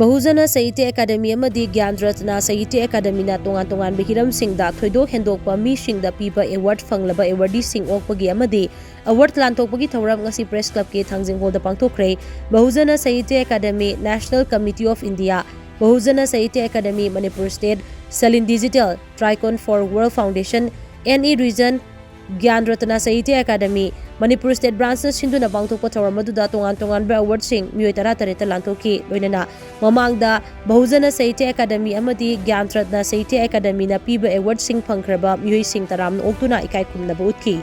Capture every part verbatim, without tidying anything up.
ꯕꯍꯨꯖꯅ Sahitya academy ꯑꯃꯗꯤ ꯒ꯭ꯌꯥꯟ ꯔꯠꯅ ꯁꯥꯍꯤꯇ꯭ꯌ ꯑꯦꯀꯥꯗꯃꯤꯅ ꯇꯣꯉꯥꯟ ꯇꯣꯉꯥꯟꯕ ꯍꯤꯔꯝꯁꯤꯡꯗ ꯊꯣꯏꯗꯣꯛ ꯍꯦꯟꯗꯣꯛꯄ ꯃꯤꯁꯤꯡꯗ ꯄꯤꯕ ꯑꯦꯋꯥꯔꯗ ꯐꯪꯂꯕ ꯑꯦꯋꯥꯔꯗꯤꯁꯤꯡ ꯑꯣꯛꯄꯒꯤ ꯑꯃꯗꯤ ꯑꯦꯋꯥꯔꯗ ꯂꯥꯟꯊꯣꯛꯄꯒꯤ ꯊꯧꯔꯝ ꯉꯁꯤ ꯄ꯭ꯔꯦꯁ ꯀ꯭ꯂꯕꯀꯤ ꯊꯥꯡꯖꯤꯡ ꯍꯣꯜꯗ ꯄꯥꯡꯊꯣꯛꯈ꯭ꯔꯦ꯫ Bahujan Sahitya academy, National Committee of India, Bahujan Sahitya academy, Manipur state, Salin digital, Tricon for World Foundation, N E Region, Gyan Ratna Sahitya academy, Manipur state ꯕ꯭ꯔꯥꯟꯁꯅ ꯁꯤꯟꯗꯨꯅ ꯄꯥꯡꯊꯣꯛꯄ ꯊꯧꯔꯝ ꯑꯗꯨꯗ ꯇꯣꯉꯥꯟ ꯇꯣꯉꯥꯟꯕ ꯑꯦꯋꯥꯔꯗꯁꯤꯡ ꯃꯤꯑꯣꯏ ꯇꯔꯥ ꯇꯔꯦꯠꯇ ꯂꯥꯟꯊꯣꯛꯈꯤ꯫ ꯂꯣꯏꯅꯅ ꯃꯃꯥꯡꯗ ꯕꯍꯨꯖꯅ ꯁꯥꯍꯤꯇ꯭ꯌ ꯑꯦꯀꯥꯗꯃꯤ ꯑꯃꯗꯤ ꯒ꯭ꯌꯥꯟ ꯔꯠꯅ ꯁꯥꯍꯤꯇ꯭ꯌ ꯑꯦꯀꯥꯗꯃꯤꯅ ꯄꯤꯕ ꯑꯦꯋꯥꯔꯗꯁꯤꯡ ꯐꯪꯈ꯭ꯔꯕ ꯃꯤꯑꯣꯏꯁꯤꯡ ꯇꯔꯥꯝꯅ ꯑꯣꯛꯇꯨꯅ ꯏꯀꯥꯏ ꯈꯨꯝꯅꯕ ꯎꯠꯈꯤ꯫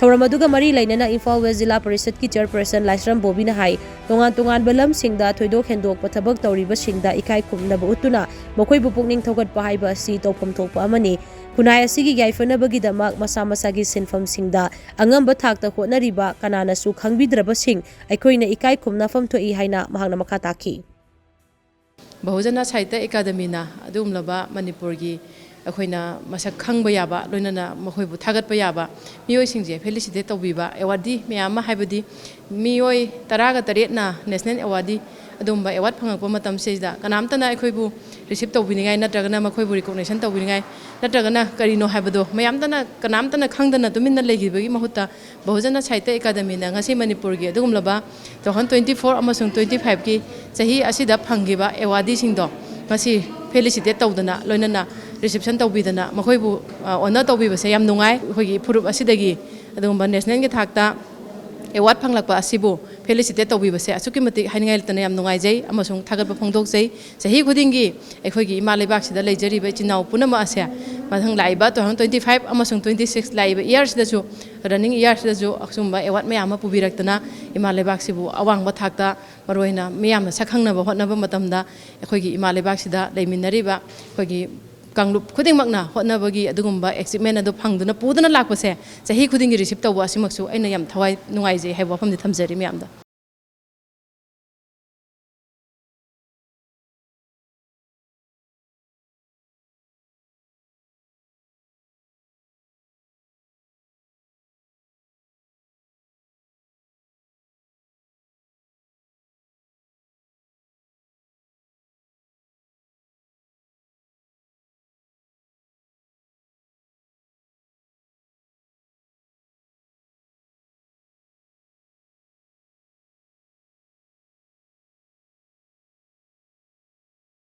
ꯊꯧꯔꯝ ꯑꯗꯨꯒ ꯃꯔꯤ ꯂꯩꯅꯅ ꯏꯝꯐꯥꯜ ꯋꯦꯁ ꯖꯤꯂꯥ ꯄꯔꯤꯁꯠꯀꯤ ꯆꯤꯌꯔꯄꯔꯁꯟ ꯂꯥꯏꯁ꯭ꯔꯝ ꯕꯣꯕꯤꯅ ꯍꯥꯏ, ꯇꯣꯉꯥꯟ ꯇꯣꯉꯥꯟꯕ ꯂꯝꯁꯤꯡꯗ ꯊꯣꯏꯗꯣꯛ ꯍꯦꯟꯗꯣꯛꯄ ꯊꯕꯛ ꯇꯧꯔꯤꯕꯁꯤꯡꯗ ꯏꯀꯥꯏ ꯈꯨꯝꯅꯕ ꯎꯠꯇꯨꯅ ꯃꯈꯣꯏꯕꯨ ꯄꯨꯛꯅꯤꯡ ꯊꯧꯒꯠꯄ ꯍꯥꯏꯕ ꯑꯁꯤ ꯇꯧꯐꯝ ꯊꯣꯛꯄ ꯑꯃꯅꯤ꯫ ꯈꯨꯟꯅꯥꯏ ꯑꯁꯤꯒꯤ ꯌꯥꯏꯐꯅꯕꯒꯤꯗꯃꯛ ꯃꯁꯥ ꯃꯁꯥꯒꯤ ꯁꯤꯟꯐꯝꯁꯤꯡꯗ ꯑꯉꯝꯕ ꯊꯥꯛꯇ ꯍꯣꯠꯅꯔꯤꯕ ꯀꯅꯥꯅꯁꯨ ꯈꯪꯕꯤꯗ꯭ꯔꯕꯁꯤꯡ ꯑꯩꯈꯣꯏꯅ ꯏꯀꯥꯏ ꯈꯨꯝꯅꯐꯝ ꯊꯣꯛꯏ ꯍꯥꯏꯅ ꯃꯍꯥꯛꯅ ꯃꯈꯥ ꯇꯥꯈꯤ꯫ ꯕꯍꯨꯖꯅ ꯁꯥꯍꯤꯇ꯭ꯌ ꯑꯦꯀꯥꯗꯃꯤꯅ ꯑꯗꯨꯒꯨꯝꯂꯕ ꯃꯅꯤꯄꯨꯔꯒꯤ ꯑꯩꯈꯣꯏꯅ ꯃꯁꯛ ꯈꯪꯕ ꯌꯥꯕ, ꯂꯣꯏꯅꯅ ꯃꯈꯣꯏꯕꯨ ꯊꯥꯒꯠꯄ ꯌꯥꯕ ꯃꯤꯑꯣꯏꯁꯤꯡꯁꯦ ꯐꯦꯂꯤꯁꯤꯇꯦꯠ ꯇꯧꯕꯤꯕ, ꯑꯦꯋꯥꯔꯗꯤ ꯃꯌꯥꯝ ꯑꯃ, ꯍꯥꯏꯕꯗꯤ ꯃꯤꯑꯣꯏ ꯇꯔꯥꯒ ꯇꯔꯦꯠꯅ ꯅꯦꯁꯅꯦꯜ ꯑꯦꯋꯥꯔꯗꯤ ꯑꯗꯨꯒꯨꯝꯕ ꯑꯦꯋꯥꯔꯗ ꯐꯪꯉꯛꯄ ꯃꯇꯝꯁꯤꯗ ꯀꯅꯥꯝꯇꯅ ꯑꯩꯈꯣꯏꯕꯨ ꯔꯤꯁꯤꯞ ꯇꯧꯕꯤꯅꯤꯡꯉꯥꯏ ꯅꯠꯇ꯭ꯔꯒꯅ ꯃꯈꯣꯏꯕꯨ ꯔꯤꯀꯣꯛꯅꯦꯁꯟ ꯇꯧꯕꯤꯅꯤꯡꯉꯥꯏ ꯅꯠꯇ꯭ꯔꯒꯅ ꯀꯔꯤꯅꯣ ꯍꯥꯏꯕꯗꯣ ꯃꯌꯥꯝꯇꯅ, ꯀꯅꯥꯝꯇꯅ ꯈꯪꯗꯅ ꯇꯨꯃꯤꯟꯅ ꯂꯩꯈꯤꯕꯒꯤ ꯃꯍꯨꯠꯇ ꯕꯍꯨꯖꯅ ꯁꯥꯍꯤꯇ꯭ꯌ ꯑꯦꯀꯥꯗꯃꯤꯅ ꯉꯁꯤ ꯃꯅꯤꯄꯨꯔꯒꯤ ꯑꯗꯨꯒꯨꯝꯂꯕ two thousand twenty-four ꯑꯃꯁꯨꯡ twenty-fiveꯀꯤ ꯆꯍꯤ ꯑꯁꯤꯗ ꯐꯪꯈꯤꯕ ꯑꯦꯋꯥꯔꯗꯤꯁꯤꯡꯗꯣ ꯉꯁꯤ ꯐꯦꯂꯤꯁꯤꯇꯦꯠ ꯇꯧꯗꯅ, ꯂꯣꯏꯅꯅ ꯔꯤꯁꯤꯞꯁꯟ ꯇꯧꯕꯤꯗꯅ ꯃꯈꯣꯏꯕꯨ, ꯑ, ꯑꯣꯅꯔ ꯇꯧꯕꯤꯕꯁꯦ ꯌꯥꯝ ꯅꯨꯡꯉꯥꯏ꯫ ꯑꯩꯈꯣꯏꯒꯤ ꯐꯨꯔꯨꯞ ꯑꯁꯤꯗꯒꯤ ꯑꯗꯨꯒꯨꯝꯕ ꯅꯦꯁꯅꯦꯜꯒꯤ ꯊꯥꯛꯇ ꯑꯦꯋꯥꯔꯗ ꯐꯪꯂꯛꯄ ꯑꯁꯤꯕꯨ ꯐꯦꯂꯤꯁꯤꯇꯦꯠ ꯇꯧꯕꯤꯕꯁꯦ ꯑꯁꯨꯛꯀꯤ ꯃꯇꯤꯛ ꯍꯥꯏꯅꯤꯡꯉꯥꯏ ꯂꯩꯇꯅ ꯌꯥꯝ ꯅꯨꯡꯉꯥꯏꯖꯩ ꯑꯃꯁꯨꯡ ꯊꯥꯒꯠꯄ ꯐꯣꯡꯗꯣꯛꯆꯩ꯫ ꯆꯍꯤ ꯈꯨꯗꯤꯡꯒꯤ ꯑꯩꯈꯣꯏꯒꯤ ꯏꯃꯥ ꯂꯩꯕꯥꯛꯁꯤꯗ ꯂꯩꯖꯔꯤꯕ ꯏꯆꯤꯟ ꯏꯅꯥꯎ ꯄꯨꯝꯅꯃꯛ ꯑꯁꯦ ꯃꯊꯪ ꯂꯥꯛꯏꯕ two thousand twenty-five ꯑꯃꯁꯨꯡ twenty-six ꯂꯥꯛꯏꯕ ꯏꯌꯥꯔꯁꯤꯗꯁꯨ, ꯔꯟꯅꯤꯡ ꯏꯌꯥꯔꯁꯤꯗꯁꯨ ꯑꯁꯨꯝꯕ ꯑꯦꯋꯥꯔꯗ ꯃꯌꯥꯝ ꯑꯃ ꯄꯨꯕꯤꯔꯛꯇꯅ ꯏꯃꯥ ꯂꯩꯕꯥꯛꯁꯤꯕꯨ ꯑꯋꯥꯡꯕ ꯊꯥꯛꯇ, ꯃꯔꯨꯑꯣꯏꯅ ꯃꯤꯌꯥꯝꯅ ꯁꯛ ꯈꯪꯅꯕ ꯍꯣꯠꯅꯕ ꯃꯇꯝꯗ ꯑꯩꯈꯣꯏꯒꯤ ꯏꯃꯥ ꯂꯩꯕꯥꯛꯁꯤꯗ ꯂꯩꯃꯤꯟꯅꯔꯤꯕ ꯑꯩꯈꯣꯏꯒꯤ ꯀꯥꯡꯂꯨꯞ ꯈꯨꯗꯤꯡꯃꯛꯅ ꯍꯣꯠꯅꯕꯒꯤ ꯑꯗꯨꯒꯨꯝꯕ ꯑꯦꯆꯤꯞꯃꯦꯟ ꯑꯗꯨ ꯐꯪꯗꯨꯅ ꯄꯨꯗꯨꯅ ꯂꯥꯛꯄꯁꯦ ꯆꯍꯤ ꯈꯨꯗꯤꯡꯒꯤ ꯔꯤꯁꯤꯞ ꯇꯧꯕ ꯑꯁꯤꯃꯛꯁꯨ ꯑꯩꯅ ꯌꯥꯝ ꯊꯋꯥꯏ ꯅꯨꯡꯉꯥꯏꯖꯩ ꯍꯥꯏꯕ ꯋꯥꯐꯝꯗꯤ ꯊꯝꯖꯔꯤ ꯃꯌꯥꯝꯗ꯫